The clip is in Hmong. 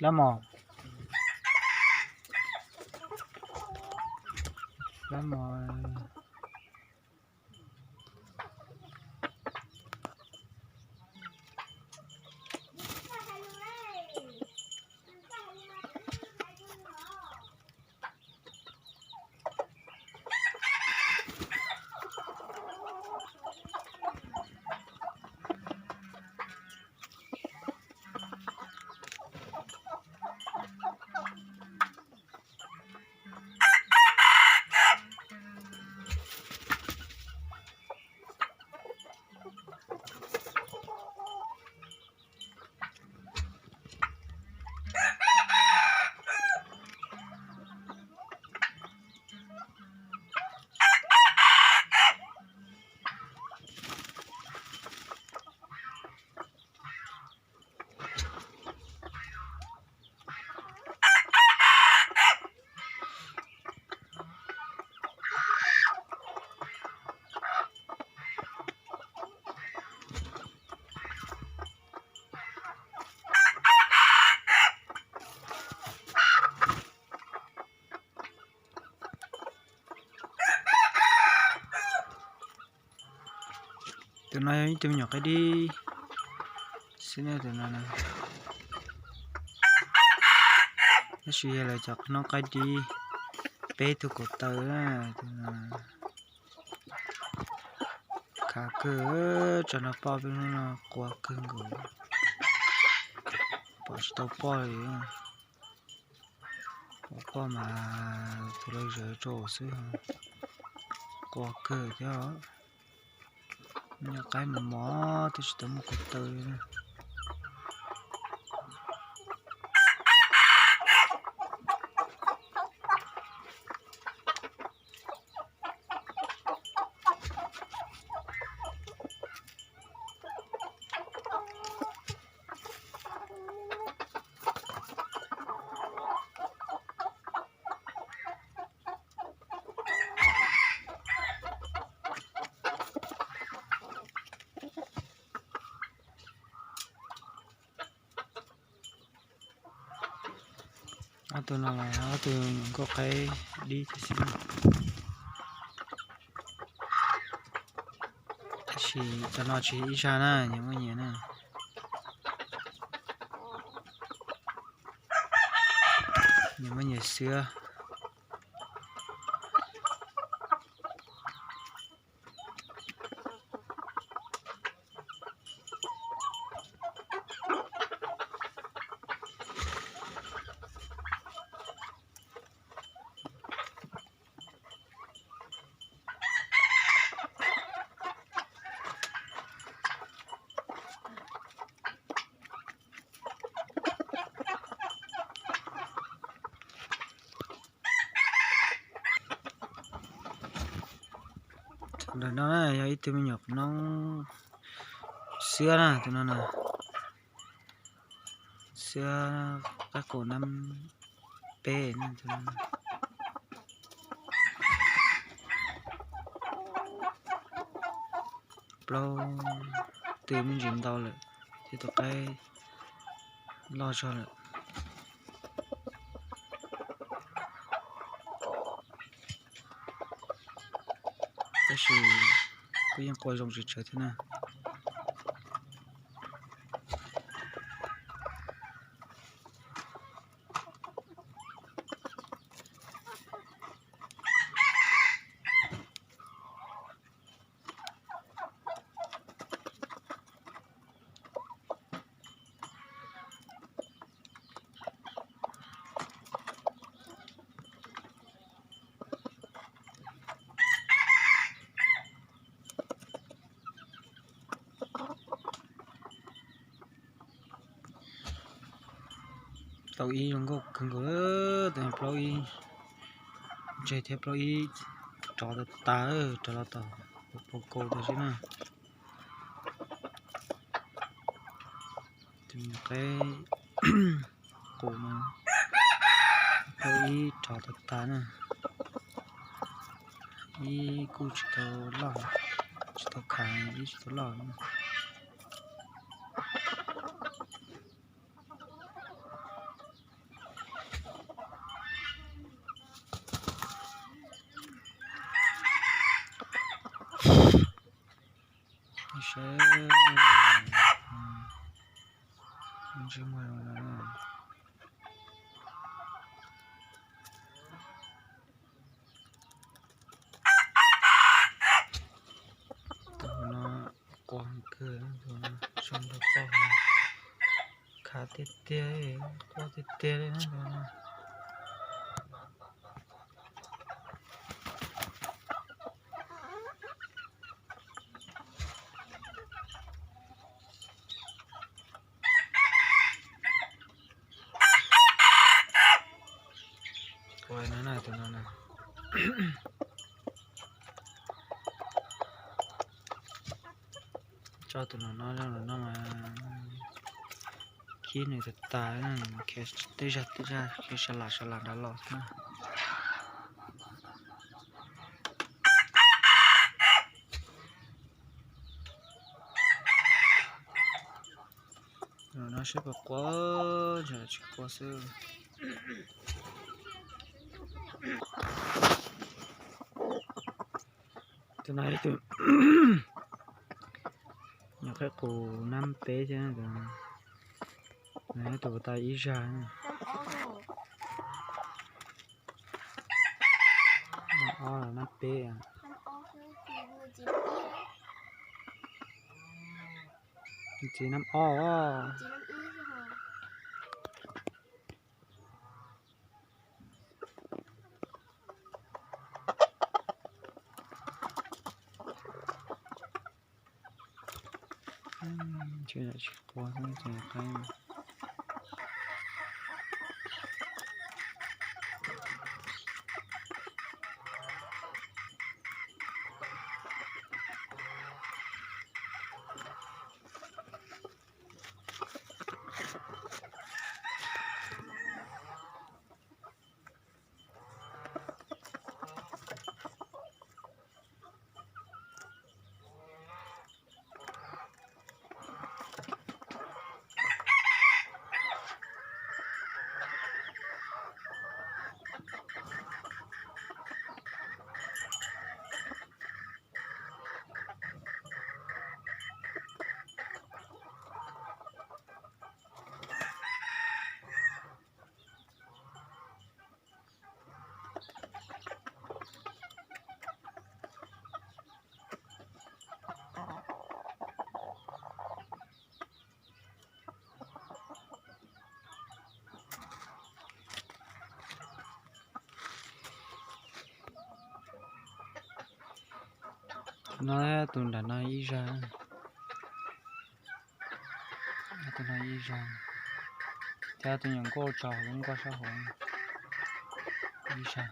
Lab mos, lab mos. Tus no yog ib tug me nyuam qaib dib xwb na, tus no na. Tab sis yog lawv cov qhov noob qaib dib, peb tug kaum taw na, tus no. Khav kawg, tso nrog poj peb hnub no qua kawg nkaus, pom tsis tau poj li. Pom poj mas tus lawv zawv rau xwb, qua kawg thiab. Nyuam qaib mos mos twb tsis tau muaj kaum taw li na. Ob tug no los ob tug nyuam nkauj qaib dib tib si. Tab sis cov no tsis ib zaj na, nyias muaj nyias na. Nyias muaj nyias xwb. Tus no na yog ib tug me nyuam noob xwab na, tus no na, xwab qab kaum nab peb na, tus no. Plaub tw me ntsis ntau lawm, thiab tus qaib loj zog lawm. Tab sis kuj yeej qua zoo tsis tsawg thiab na. Plaub ib zoo nkauj kawg nkaus, tus plaub ib ntseg thiab plaub ib rov tas tas, rov los tom pau kaus tas xwb na. Tus qaib qus no, plaub ib rov tas tas na, ib kuj tsis tau loj. Tsis tau khav, ib tsis tau loj. Seb, ntsej muag no. Tus no quaj kawg, tus no zoo nraug poj, khav tiag tiag, quaj tiag tiag li na tus no. Ua no na, tus no na. Tso tus no no, no mas khib nws tas tas na, tej zag tej zag khiav sa lam sa lam nrad los na. No seb puas quaj, ntshe tsis quaj xwb. Tus no ib tug nyuam qhuav qus nab peb thiab, tus no ib tug puas tau ib zag. Nab ob los nab peb? Txiv nab ob. Tsis quaj, tsis qaib. No tus nram no ib zag, tus no ib zag, thiab tus nyuam nkauj tsaus lub nkoj sab hauv ib zag.